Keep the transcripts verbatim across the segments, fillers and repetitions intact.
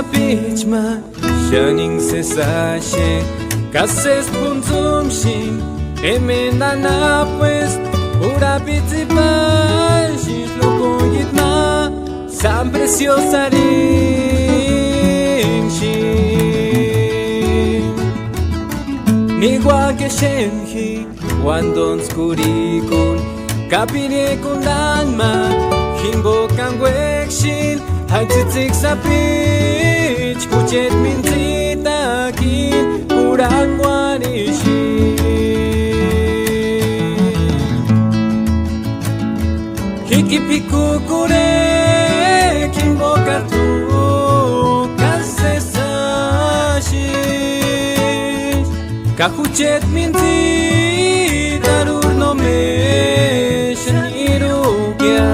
Sapichma, xaninksï sésï axi, ka sési p'untsumsïni, emeni anapuesti urapitsïpaxi, lukunhitma sáni preciosa arhinhsï. Niuaka exeni ji uantontskurhikuni, ka pirekundani ma, jimpoka uéksïni, jatsïtsïki sapichka jucheti mintsitakini kurhankuarhixati. Jikini p'ikukurhek'a, jimpoka t'u ka sési axi, ka jucheti mintsitarhu nómeni xáni irukia.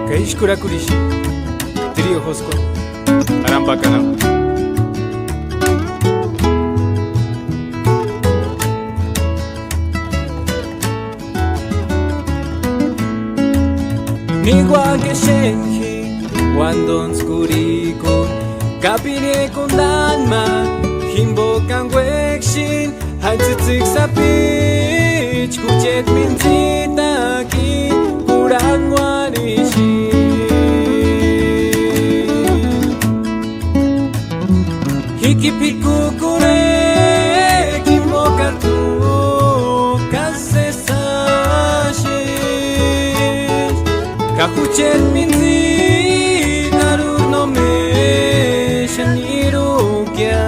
Ka ísï kurhakurhixati Trío Jóskuarhu, Aramu Pakanamu. Niuaka exeni ji uantontskurhikuni, ka pirekundani ma, jimpoka uéksïni, jatsïtsïki sapichka jucheti mintsitakini kurhankuarhixati. Jikini p'ikukurhek'a, jimpoka t'u ka sési axi, ka jucheti mintsitarhu nómeni xáni irukia.